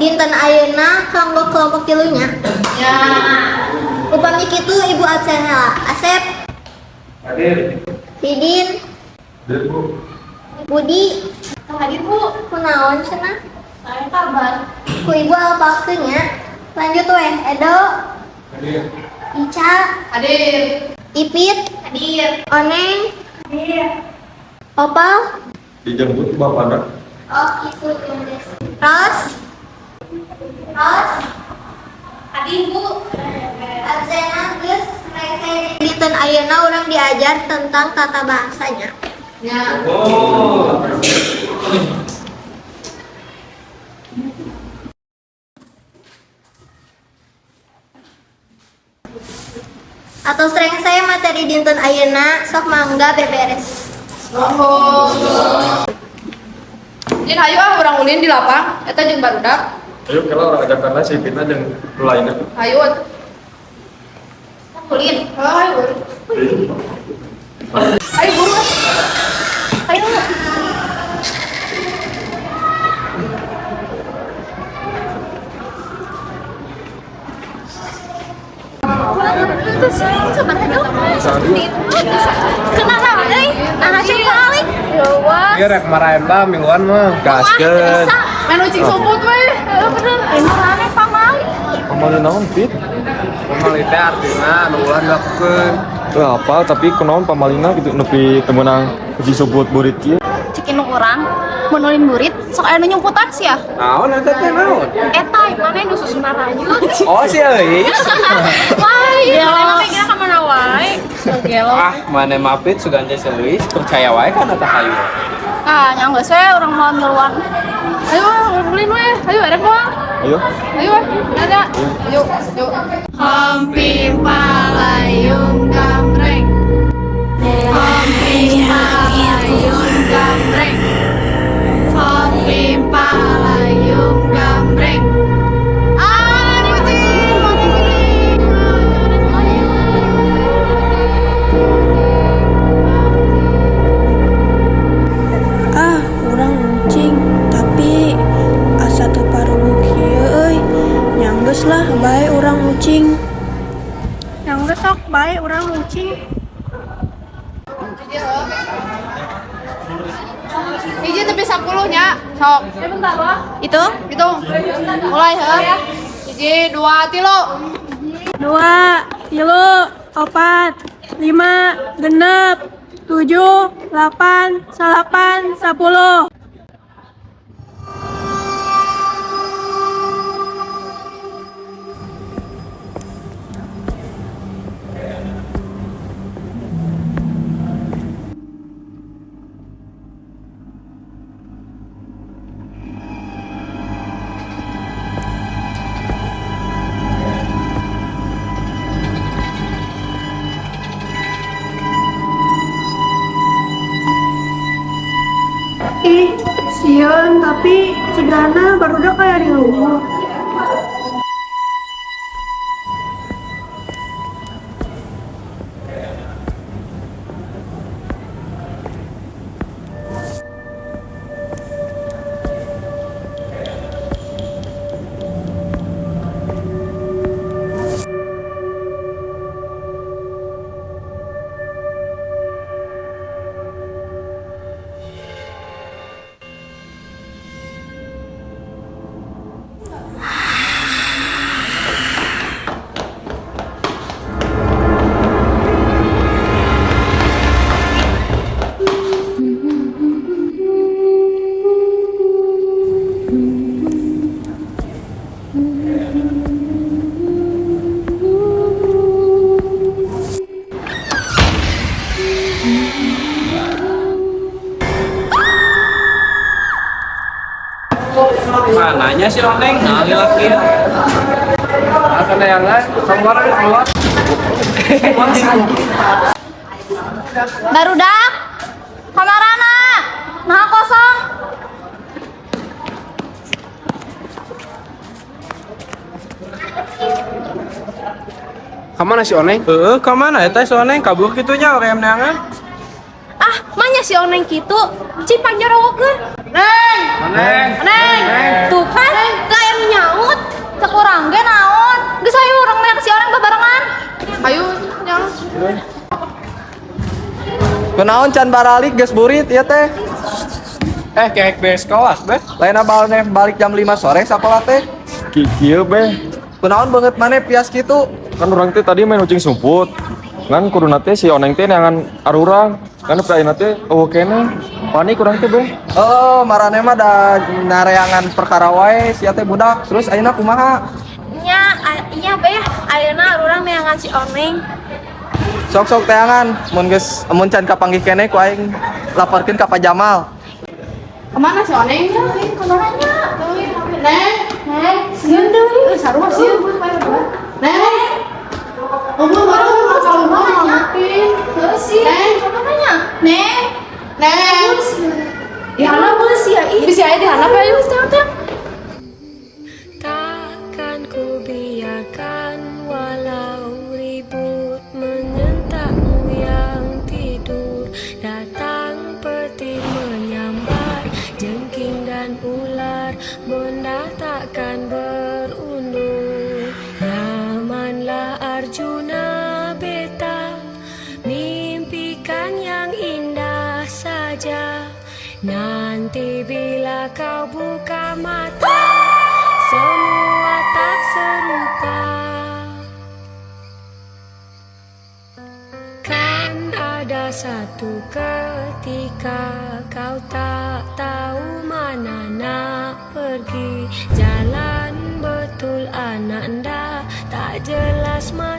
Dinten ayeuna kanggo kelompok tilunya. Ya. Upami kitu Ibu absen heula. Asep, Hadir. Didin, Hadir, Bu. Budi, Hadir, Bu. Kunaon cenah? Saya kabar. Ku Ibu alpakeun nya. Lanjut weh, Edo, Hadir. Ica, Hadir. Ipit, Hadir. Oneng, Hadir. Opal. Dijemput bapakna. Oh, itu geus. Ros. Ros. Hadir, Bu. Absena geus rengse. Dinten ayeuna urang diajar tentang tata bahasanya. Ya. Oh. Atau rengse materi dinten ayeuna, sok mangga beberes. Oh. Jin, hayu ah, urang ulin di lapang eta jeung barudak. Ayo kela urang ajakan si Pina jeung nu lainna. Hayu atuh. Ulin. Hayu. Ayo buru ah. Ayo. Kenapa euy? Anak cek paling. Iya, rek marahin bah mingguan mah. Gaskeun. Main ucing sumput we. Heeh, bener. Ini rame pamali. Pamali naon, Pit? Pamali teh artina nu ulah dilakukeun. Teu apal, tapi kunaon pamalina gitu nepi teu meunang uji sumput burit kieu. Cek indung urang mun ulin burit sok aya nu nyumputan sia. Naon eta teh, naon? Eta mana nu susuna rayut. Oh, si Euis. Lain mana mikirna ka mana wae. Gelo. Ah, mana mapit sugan teh si Euis percaya wae kana teh hayu. Ah, nya geus we urang mau ngeluan. Ayo ulin we. Ayo erek moal. Ayo. Ayo we. Ada. Ayo, ayo. Hampir palayung gambreng. Hampir palayung gambreng. Hampir palayung gambreng. Ah, kucing, kucing. Ah, urang ucing, tapi asa teu paruguh kieu euy. Nya geus lah, bae urang ucing. Yang geus, sok bae urang ucing. Hiji tepi 10 nya, sok. Bentar lah. Itu? Hitung. Mulai heuh. Hiji, dua, tilu. 2, 3, 4, 5, 6, 7, 8, 9, 10. Ih, sieun, tapi cigana barudak kayak di luhur. Mananya si Oneng? Nah, lila kieu. Ah, kana yang lain, keluar keluar. Barudak. Kamarana. Nah, kosong. Kamana si Oneng? Heeh, ka mana eta si Oneng kabur kitu nya hoream neangan? Ah, manya si Oneng kitu? Cik panjorowokeun. Oneng. Neng. Tuh kan, gak aya nu. Kunaon can baralik, geus burit ieu teh? Eh, kerek beres kelas, Beh. Lain maneh balik jam 5 sore sakola teh. Kieu, Beh. Kunaon beungeut maneh pias kitu? Kan urang teh tadi main ucing sumput. Ngan kuduna teh si Oneng teh neangan arurang. Kan nepi ayeuna teh euweuh keneh. Panik urang teh, Beh. Oh, maraneh mah da nareangan perkara wae sia teh budak. Terus ayeuna kumaha? Nya, iya Beh, ayeuna urang neangan si Oneng. Sok-sok teangan, mun geus mun can kapanggih keneh ku aing laporkeun ka Pak Jamal. Kemana si Oneng? Kemana nya? Neng, Neng, sieun teuing, sarua sieun. Neng. Oh, baru kalau mau mungkin. Heuh sih. Neng. Kemana nya? Neng. Neng. Di handap sih ya ih. Bisa aya di handap ayo. Tang tang. Takkan ku biarkan walau ribut menyentakmu yang tidur. Datang petir menyambar jengking dan ular. Bonda takkan berundur. Nyamanlah Arjuna beta. Mimpikan yang indah saja. Nanti bila kau buka mata, semua tak serupa. Kan ada satu ketika kau tak tahu mana nak pergi. Jalan betul ananda, tak jelas mana.